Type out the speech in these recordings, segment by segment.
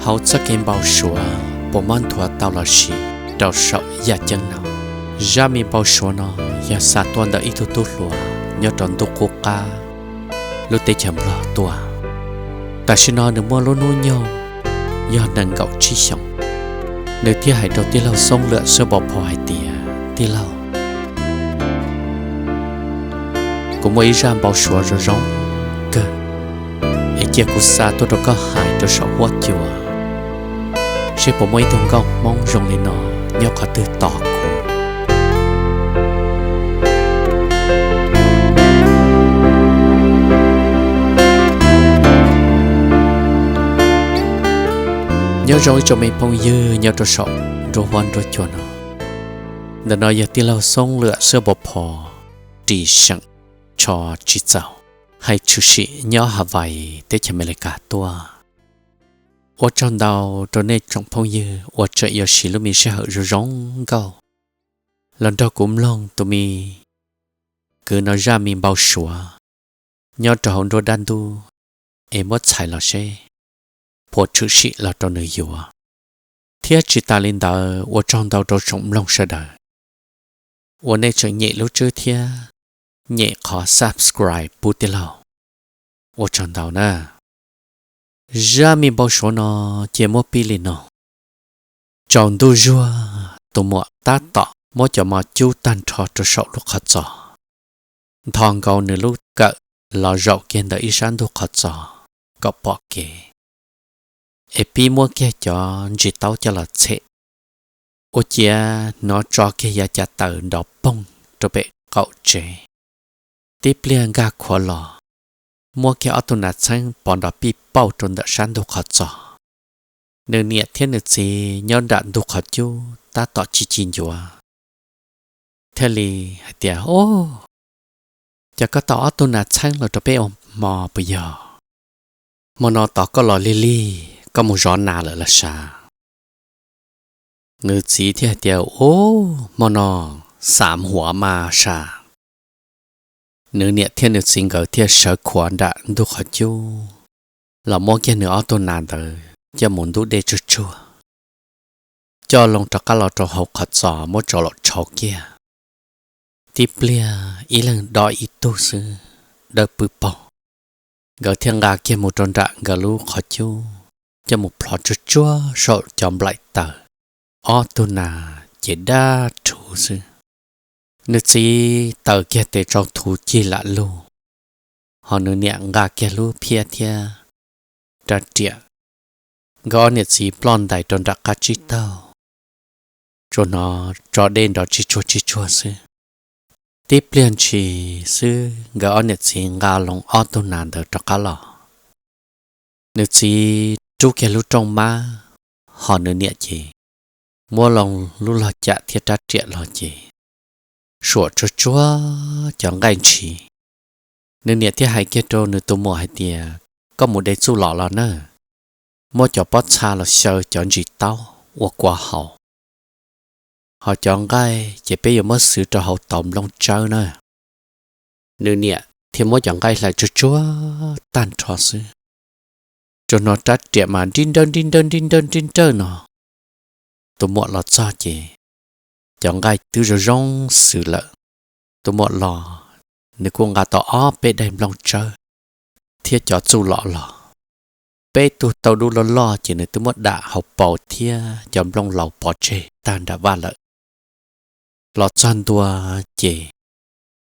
Hauv txoj kev npau suav puas muab nthuav tau los sis rau saum yaj ceeb no? Zaj me npau suav no yog xa tuaj ntawm ib tug tub hluas nyob rau ntuj qub qab lub teb chaws Nplog tuaj. Tam sim no nws muaj lub hnub nyoog yog nees nkaum tsib xyoos. Nws thiaj hais rau tij laug Xoob Lwm Xwb Npau Phos hais tias, Tij laug, kuv muaj ib zaj npau suav zoo zoo kawg, es cia kuv xa tuaj rau koj hais rau saum huab cua, seb puas muaj ib tug nkauj Hmoob zoo li no nyob qhov twg tos kuv. Nyob zoo ib tsoom me phooj ywg nyob rau saum nruab huab nruab cua no. Ntawm no yog tij laug Xoob Lwm Xwb Npau Phos, ris seem tsho tsis txaus, hais tshwm sim nyob Hawaii teb chaws Amelikas tuaj. Ua tsaug ntau rau nej tsoom phooj ywg uas tseem yuav siv lub me sij hawm zoo zoo nkauj los nrog kuv mloog tus me kwv no zaj me npau suav nyob rau hauv nruab dab ntub, es muab txhais los seb puas tshwm sim los rau nws yuav. Thiab tsis tas li ntawd, ua tsaug ntau rau tsoom mloog sawv daws uas nej tseem nyem lub tswb thiab nyem qhov subscribe pub tij laug. Ua tsaug ntau na. Zaj me npau suav no cia muab pib li no. Tsaus ntuj zuag, tus muam tab tom muab cov mov cub tag nrho rau saum lub qhov txos, ntho nkaus nws lub kawm los zaum kiag ntawm ib sab ntug qhov txos kom pom kev, es pib muab kiag cov ntsis taub coj los txhem. Ua ciav hnov tso kiag yav cav taws nrov poog rau pem qaum tsev. Tib pliag nkag khuav los, muab kiag ob tug nas txheeb pov nrov pij pauj rau ntawm sab ntug qhov txos. Nws niam thiab nws txiv nyob nram ntug qhov cub tab tom ci ci ncuav thiaj li hais tias, Au, cas koj tau ob tug nas txheeb los rau peb ua hmo puas yog? Hmo no tos koj los lig lig, koj mus zov nas lawm los sav? Nws txiv thiaj hais tias, Au, hmo no xam huav mas sav. Nws niam thiab nws txiv nkawd thiaj sawv khuav nram ntug qhov cub los muab kiag nws ob tug nas ntawd coj mus ntub dej tsuag tsuag, coj loo rov qab los rau hauv qhov txos muab tso los tshau kiag. Tib pliag ib leeg dob ib tug xwb, dawb pwb paug. Nkawd thiaj nqa kiag mus rau nram nkawd lub qhov cub, coj mus plhov tsuag tsuag saum cov nplaim taws. Ob tug nas ces daj rhuv xwb. Nws txiv taws kiag tes tsau thuv cig lam lug, ho nws niam nqa kiag lub phiab thiab rab riam. Nkawd ob niam txiv ploj ntais rau nram qab tsib taug, tsuas hnov tso dej nrov tsis tsuag tsis tsuag xwb. Tib pliag ntshis xwb nkawd ob niam txiv nqa loo ob tug nas ntawd rov qab los. Nws txiv rub kiag lub rooj mab, ho nws niam ces muab loo lub log cam thiab rab riam los ces suam tsuag tsuag cov nqaij ntshis. Nws niam thiaj hais kiag rau nws tus muam hais tias, Koj mus de txuj lom los na, muab cov pob txha los xyaw cov ntsis taub ua kua haus, ho cov nqaij ces peb yuav muab xwv rau hauv tauv nplooj tsawb na. Nws niam thiaj muab cov nqaij hlais tsuag tsuag tag nrho xwb, tsuas hnov rab riam mas nrib nrawj nrib nrawj nrib nrawj nrib nrawj no. Tus muam los txog ces cov nqaij twb zoo zoo xwb lawm. Tus muam los, nws kuj nqa tau ob peb daim nplooj tsawb thiab cov txuj lom los. Peb tug tauj dub loj loj ces nws twb muab dam hauv paus thiab cov nplooj laus pov tseg tag nram vaj lawm. Los txog ntua ces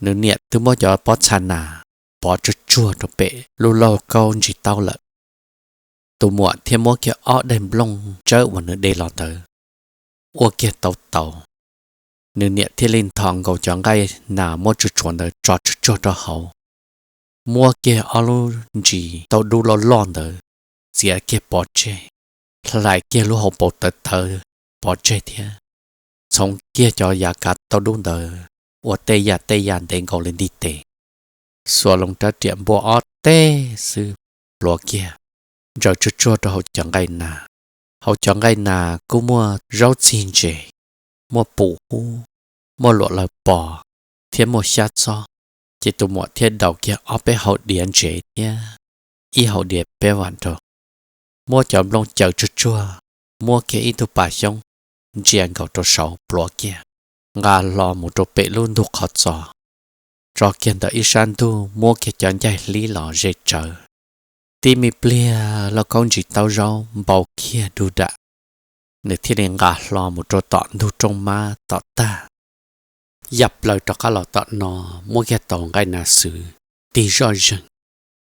nws niam twb muab cov pob txha nas pov tsuag tsuag rau pem lub lauj kaub ntsis taub lawm. Tus muam thiaj muab kiag ob daim nplooj tsawb uas nws de los ntawd ua kiag tau taus. Nws niam thiaj li nthos nkaus cov nqaij nas muab tsuag tsuag ntawd tso tsuag tsuag rau hauv, muab kiag ob lub ntsis tauj dub loj loj ntawd txiav kiag pov tseg, hlais kiag lub hauv paus tawv tawv pov tseg thiab txhoov kiag cov yav kav tauj dub ntawd ua tej yam tej yam ntev nkaus li ntiv tes, xuas loo rab riam npuaj ob teg xwb, pluav kiag, ntsaws tsuag tsuag rau hauv cov nqaij nas. Hauv cov nqaij nas kuj muaj zaub txig ntses, muaj pum hub, muaj luam lawg pos, thiab muaj xyab txob. Ces tus muam thiaj daus kiag ob peb hau diav ntsev thiab ib hau diav peb vam rau. muab cov nplooj caws tsuag tsuag, muab kiag ib tug pas xyoob ntsia nkaus rau saud pluav kiag, nqa hlo mus rau pem lub ntug qhov txos, tso kiag ntawm ib sab ntug, muab kiag cov ncaig hlib los ze tsawv. Tib me pliag lauj kaub ntsis taub zaub npau kiag du dam, nws thiaj li nqa hlo mus rau tom ntug rooj mab tom tag, ya plaws rov qab los tom no, muab kiag tau nqaij nas xwb tig zoj zeeg,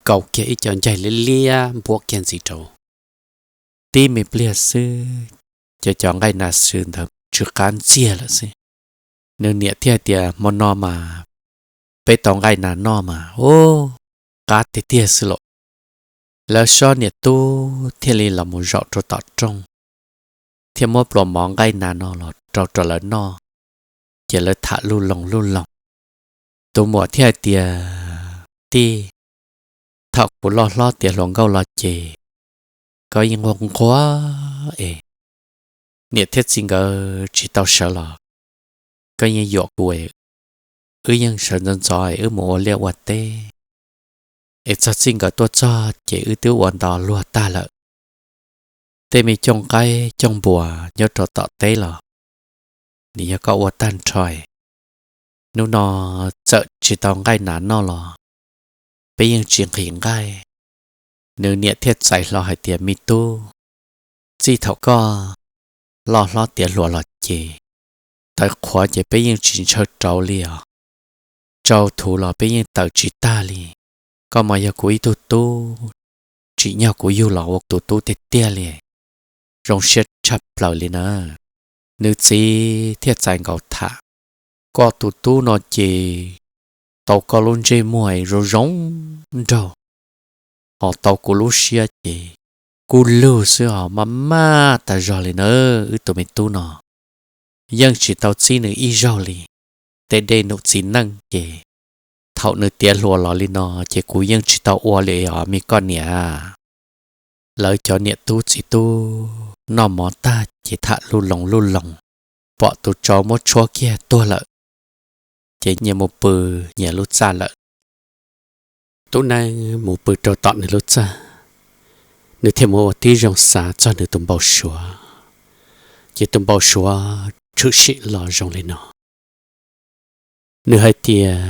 kaus kiag ib co ncaig liab liab npuab kiag ntxiv rau. Tib me pliag xwb, ces cov nqaij nas xwb ntawd tsw qab ntxiag lawm xwb. Nws niam thiaj hais tias, Hmo no mas peb tau nqaij nas noj mas, ub, qab tiag tiag xwb lauj. Lawv sob niam tub thiaj li los mus zaum rau tom rooj, thiaj muab pluas mov nqaij nas no los rau rau lawv noj, ces lawv tham luj loos luj loos. Tus muam thiaj hais tias, Tij, thaum kuv loj hlob tiav hluas nkauj los ces koj yeej nquag nquag es niam thiab txiv nkawd tsis tau sawv los koj yeej yuam kuv es wb yeej sawv ntxov ntxov es wb mus ua liaj ua teb, es txog txij nkawd tuaj txog ces wb twb ua nto luag tag lawm. Tej me cooj qaib cooj npua nyob rau tom teb los nws yog koj ua tag nrho. Hnub no txawm tsis tau nqaij nas noj los peb yeej tsis nqhis nqaij. Nws niam thiaj txais hlo hais tias, Me tub, txij thaum koj loj hlob tiav hluas los ces tawv qhuav ces peb yeej tsis ntshaw rauv li os. Tsau thuv los peb yeej tawv tsis tag li. Koj mas yog kuv ib tug tub, tsim nyog kuv yug los ua tus tub tiag tiag li. Zoo siab tshaj plaws li na. Nws txiv thiaj txais nkaus tham, Koj tus tub no ces tau koj lub ntsej muag zoo zoo nraug, ho tau kuv lub siab ces kub lug xwb os, maj maj tas zog li na. Wb tus me tub no yeej tsis tau txib nws ib zaug li. Tej dej num txiv neej ces thaum nws tiav hluas los li no ces kuv yeej tsis tau ua li os me koj niam. Lawv cov niam tub txiv tub noj mov tag ces tham luj loos luj loos, pom tus tsau muab tshuab kiag tuag lawm, ces nyias mus pw nyias lub txaj lawm. Tub Neeb mus pw rau tom nws lub txaj, nws thiaj mus ua tib zoo xav txog nws tus npau suav. Ces tus npau suav tshwm sim los zoo li no. Nws hais tias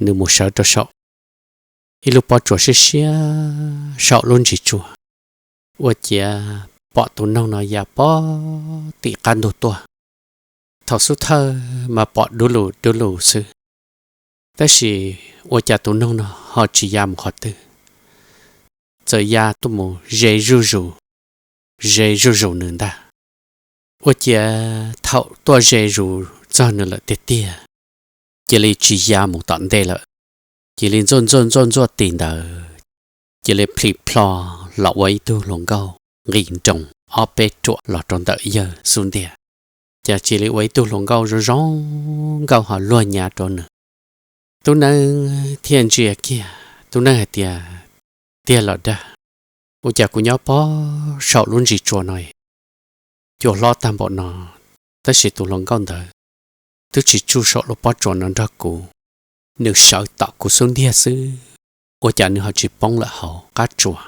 nws mus sawv rau saum ib lub pob tsuas siab siab saum lub ntsis tsua, ua ciav pom tus noog no ya pog tim qab ntug tuaj. Thaum xub thawj mas pom dub lug dub lug xwb, tab sis ua cas tus noog no ho tsis ya mus qhov twg, txawm ya tuaj mus ze zuj zus, ze zuj zus nws ntag. Ua ciav thaum tuaj ze zus txog nws lawm tiag tiag, cia li tsis ya mus tom ntej lawm, cia li ntxuaj ntxuaj ntxuaj ntxuaj tim ntawd, cia li plhis plho los ua ib tug hluas nkauj nqis nroos ob peb ruam los rau ntawm yawg xub ntiag. Ces cia li ua ib tug hluas nkauj zoo zoo nkauj ho luag nyav rau nws. Tub Neeb thiaj ntsia kiag, Tub Neeb hais tias, Tiag los dag, ua cas kuv nyob pog saum lub ntsis tsua no, cua hlob tag npaum no, tab sis tus hluas nkauj ntawd twb tsis tsuj saum lub pob tsuas no nrog kuv, nws sawv tom kuv xub ntiag xwb, ua cas nws ho tsis poob lawm hauv qab tsua?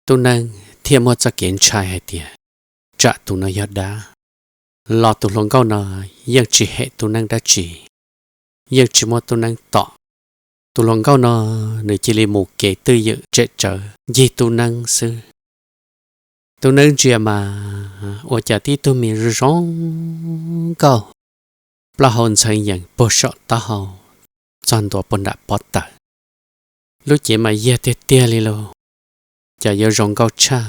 Tub Neeb thiaj muaj txoj kev ntshai hais tias, Tsam tus no yog dab, los tus hluas nkauj no yeej tsis hem Tub Neeb dab tsi, yeej tsis muab Tub Neeb tom. Tus hluas nkauj no nws cia li mus kev twj ywm tsem tsawv ncig Tub Neeb xwb. Tub Neeb ntsia mas ua cas tib tug me zoo zoo nkauj, plaub hau ntxheev yees puag saum taub hau txog ntua puag nram pob taws. Lub cev mas yag tiag tiag li lauj, cas yuav zoo nkauj tshaj,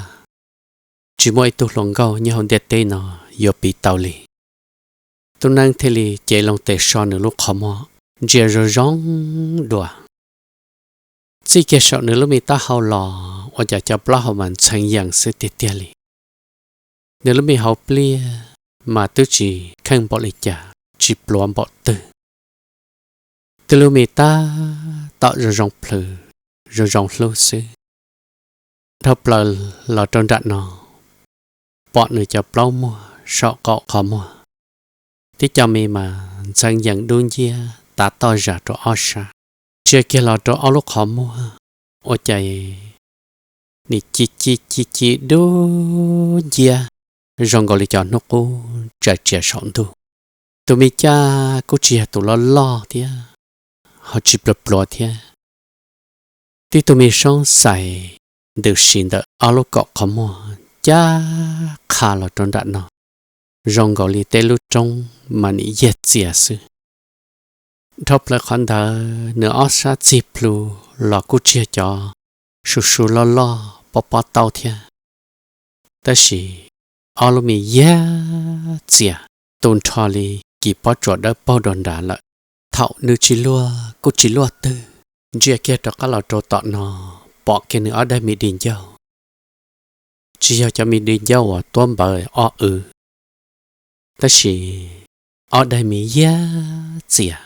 tsis muaj ib tug hluas nkauj nyob hauv ntiaj teb no yuav piv tau li. Tub Neeb thiaj li cev loo tes so nws lub qhov muag ntsia zoo zoo dua. Txij kiag saum nws lub me taub hau los ua cas cov plaub hau mas ntxheev yees xwb tiag tiag li. Nws lub me hauv pliaj mas twb tsis kheej npaum li cas, tsis pluav npaum twg. Twb lub me tab tom zoo zoo plhws, zoo zoo hlub xwb. Dhau plaws los rau nram no, pom nws cov plaub muag saum qaum qhov muag, tib co me mas ntxheev yees dub nciab tav toj zam rau ob sab. Ntsia kiag los rau ob lub qhov muag, ua cas nim ci ci ci ci dub nciab zoo nkaus li cov hnub qub tsaws tsias saum ntuj. Tus me caj kuj tsis yog tus loj loj thiab ho tsis pluav pluav thiab. Tib tug me soob xais ntws si ntawm ob lub kaum qhov muag cab qha los rau nram no, zoo nkaus li tej lub roob mas nim yag txias xwb. Dhau plaws qhov ntawd nws ob sab txig plhu los kuj tsis yog cov su su loj loj pob pob taub thiab, tab sis ob lub me yag txias tu nrho li kis pob tsuas dawb paug rau nrad lawm. Thaum nws tsis luag kuj tsis luaj twg, ntsia kiag rov qab los rau tom no, pom kiag nws ob daim me di ncauj. Tsis yog cov me di ncauj uas tuab npawv ob w, tab sis ob daim me yag txias.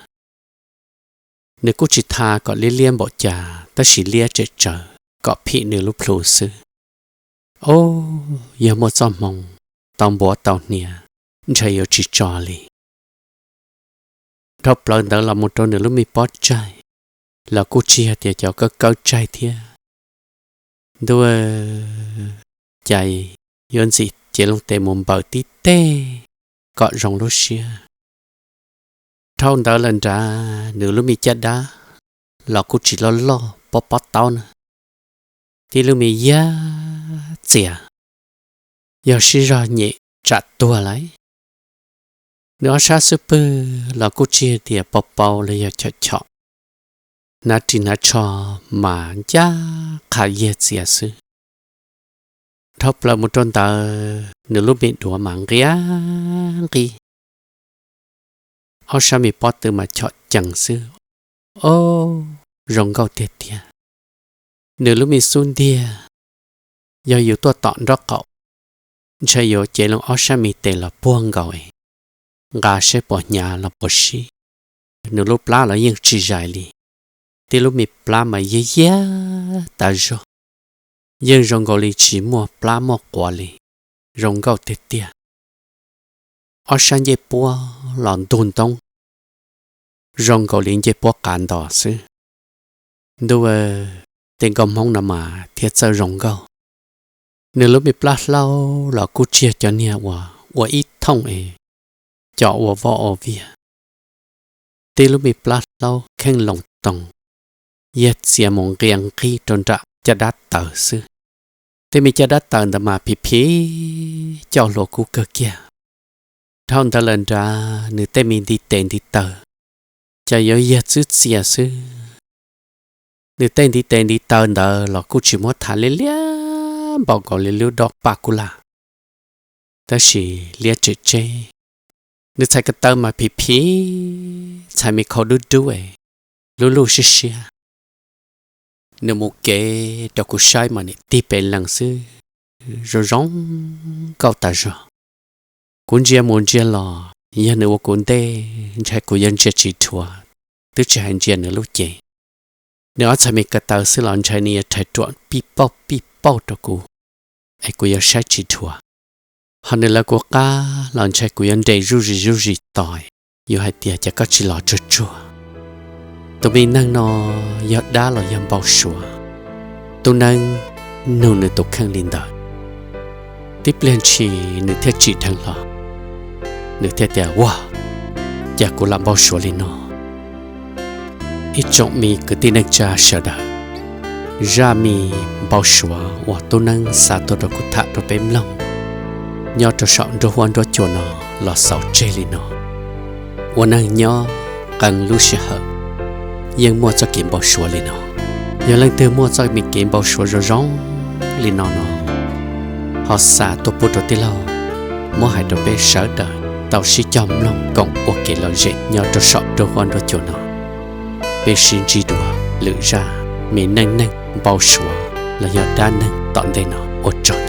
Nws kuj tsis tha kom liab liab npaum cas, tab sis liab tsem tsawv kom phim nws lub plhu xwb. Ob, yog muaj txoj hmoo tau npuav tau hnia, ntshai yuav tsis tso li. Dhau plaws ntawd los mus rau nws lub me pob tsaig los kuj tsis yog tias cov kawb kawb tsaig thiab. Ntuj, cas yuav ntxim cev loo tes mus npaws tib teg kom zoo lub siab. Dhau ntawd lawm nrad nws lub me caj dab los kuj tsis loj loj pob pob taub na, tib lub me yag txias, yog sib zog nyem tsam tuag lawm. Nws ob sab xub pwg los kuj tsis tias pau pau los yog chom chom, hnav ris hnav tsho mas ncaj qha yag txias xwb. Dhau plaws mus rau ntawd nws lub me duav mas nqia nqis, ob sab me pob tw mas chom cees xwb. Ob, zoo nkauj tiag tiag. Nws lub me xub ntiag, yog yus tuaj tom nraub qaum, ntshai yuav cev loo ob sab me tes los puag nkaus, nqa seb puas hnyav los puas sib. Nws lub plab los yeej tsis zais li, tib lub me plab mas yag yag tas zog, yeej zoo nkaus li tsis muaj plab muaj quav li, zoo nkauj tiag tiag. Ob sab ncej puab los ntug ntoob, zoo nkaus li ncej puab qav ntos xwb. Ntuj, tej nkauj Hmoob no mas thiaj txawj zoo nkauj. Nws lub me plab hlaub los kuj tsis yog cov niag uas ua ib thooj es co ua voj ua viag. Tib lub me plab hlaub kheej loo toos, yag txias mus nqia nqis rau nram caj dab taws xwb. Tej me caj dab taws ntawd mas phim phim coj hlua kub kawg kiag. Dhau ntawd lawm nrad nws tej me ntiv tes ntiv taw cas yuav yag txwb txias xwb. Nws tej ntiv tes ntiv taw ntawd los kuj tsis muab thav liab liab npaum nkaus li lub dob paj kub laj, tab sis liab tsem tseb. Nws txhais ko taw mas phim phim, txhais me khau dub dub es lub luj siab siab. Nws mus kev rau kuv saib mas nim tig pes lees xwb, zoo zoo nkauj tas zog. Kuv ntsia mus ntsia los, yog nws ua kuv ntej ntshai kuv yuav ntsia tsis dhuav, twb tsis hais ntsia nws lub cev. Nws ob txhais me ko taw xwb los ntshai nws yuav rhais ruam pij pauj pij pauj rau kuv, es kuv yuav saib tsis dhuav. Ho nws lawv kuv qab los ntshai kuv yuav nres zuj zis zuj zis tos, yuav hais tias cas koj tsis los tsuag tsuag. Tus me neeg no yog dab los yog npau suav? Tub Neeb nug nws tus kheej li ntawd. Tib pliag ntshis nws thiaj tsim dheev los, nws thiaj tias, Ua, cas kuv lam npau suav li no? Ib tsoom me kwv tij neej tsa sawv daws, zaj me npau suav uas Tub Neeb xa tuaj rau kuv tham rau peb mloog nyob rau saum nruab huab nruab cua no los xaus tseg li no. Ua neeg nyob qee lub sij hawm yeej muaj txoj kev npau suav li no. Yog leej twg muaj txoj me kev npau suav zoo zoo li no no, ho xa tuaj pub rau tij laug, muab hais rau peb sawv daws tau sib cog mloog koom ua kev lom zem nyob rau saum nruab huab nruab cua no. Peb sib ntsib dua lwm zaj me neej neeg npau suav los yog dab neeg tom ntej no, ua tsaug.